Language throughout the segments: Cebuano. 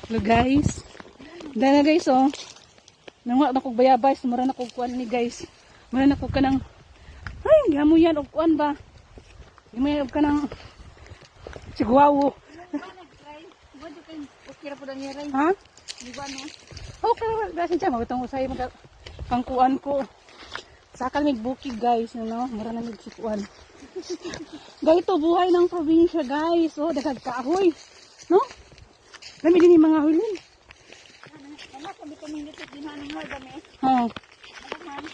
Hello guys. Dana guys oh. Nanguha na kog bayabay, mura na kog kuan ni guys. Mura na kog kanang ay, gamo yan og kuan ba. Gamo yan og kanang sigwawo. Ha? Okay, gasin siya magutong usay mag pangkuan ko. Sakal mig bukid guys, no? Mura na mig sikuan. Ganito buhay ng probinsya guys. Oh, daghang kahoy. No? Dami din yung mga hulin. Anak, kami kami nito din hanong dami. Oh. Man.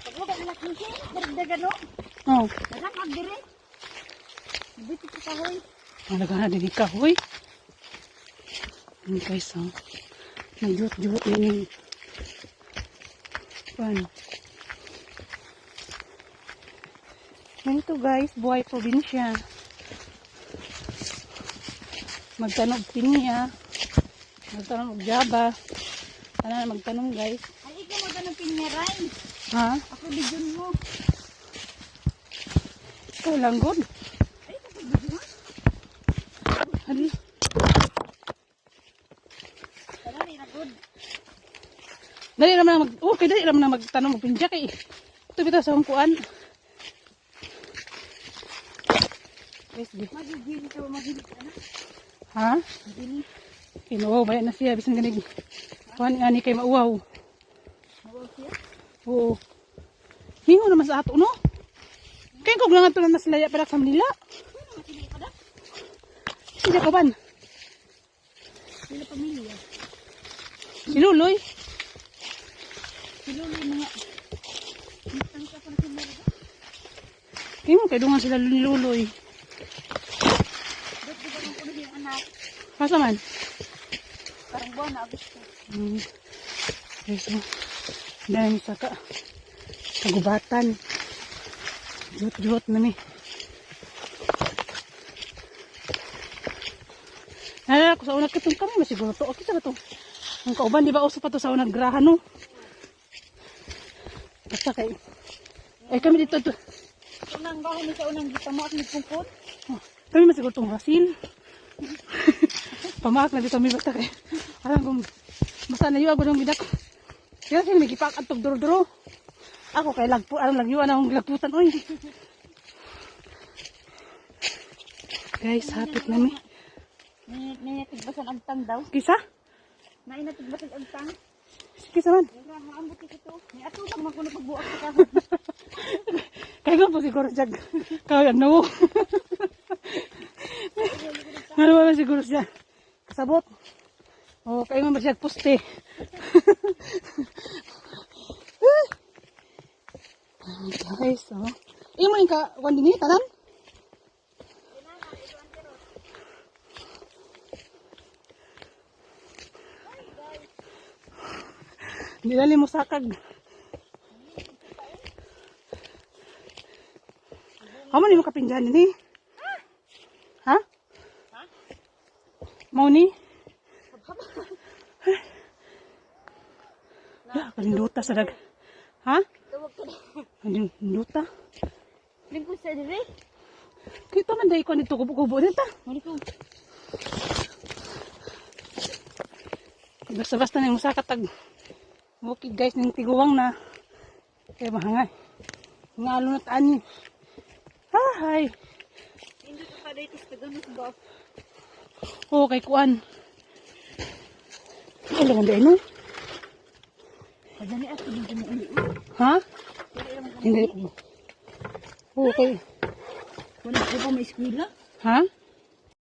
Pag wala na kisi, daragdagan no. Oh. Daghang ang dire. Dito sa kahoy. Ang nagana din yung kahoy. Ano guys, oh. Nagjuot-juot yun yung pan. Ganito guys, buhay probinsya. Magtanom pinya. Magtanom og jaba. Ano magtanom guys. Ay, ikaw mo ng pinyaray. Ha? Ako bidyon mo. Ikaw lang good. Ay, ikaw bidyon mo. Ano? Tara, ni na good. Dali naman na mag okay, dali naman na magtanom og pinya kay. Ito bitaw sa akong kuan. Guys, di. Magigili ka, magigili ka na. Ha? Magigili. Kinuha ba na siya bisan ganig. Kuan ani kay mauwaw. Mawag siya. Oo. Hingo naman sa ato no. Kay kog lang ato na sila para sa Manila. Ano masili pa da? Siya kaban. Sila pamilya. Si Luloy. Si Lolo mga. Ang ka pa na si Merga. Kay mo kay dungan sila ni Luloy. Dito ba nung kuno yung anak? Asa man? Parang buwan na Agosto. Okay, so, dahil sa ka, kagubatan. Juot-juot na ni. Naalala ko sa unang katong kami, masiguro to. Okay sa to. Ang kauban, di ba uso pa to sa unang graha, no? Basta kay... Eh, kami dito, to. Unang bahay ni sa unang gitamo at nagpungkot. Oh, kami masiguro tong Rasil. Pamaak na dito kami basta kay. Alam kung basta na ako ng gidak. Kaya sila may gipak at duro-duro. Ako kay lagpo, alam lagyuan akong lagputan oy. Guys, hapit na mi. Nainatigbasan ang tang daw. Kisa? Nainatigbasan ang tang. Kisa man. Wala, maambot ito. May atubang man kuno pagbuak sa kahoy. Kaya ko po siguro siya. Kaya no. Ano ba siguro siya? Kasabot. O, kaya man ba siya poste. Guys, oh. Imo yung ka, kwan din eh, tanan? Dili mo sakag. Amo ni mo kapinjahan ni? Ha? Mao ni? Ya, kalinduta sa dag. Ha? Tawag ka na. Kalinduta. Lingkod sa dire. Kita man dahil ko nito kubo-kubo nita. Mali ko. Basta-basta na yung musaka tag bukid guys ng tiguwang na. Kaya mahangay. Ngalo na taan ni. Ah, hay. Hindi ko pa dito sa ganun ba? Oo, kay kuan. Ano lang dahil no? Padani at hindi mo uli. Ha? Hindi ko. Oo, kay. Wala ko pa may eskwela. Ha?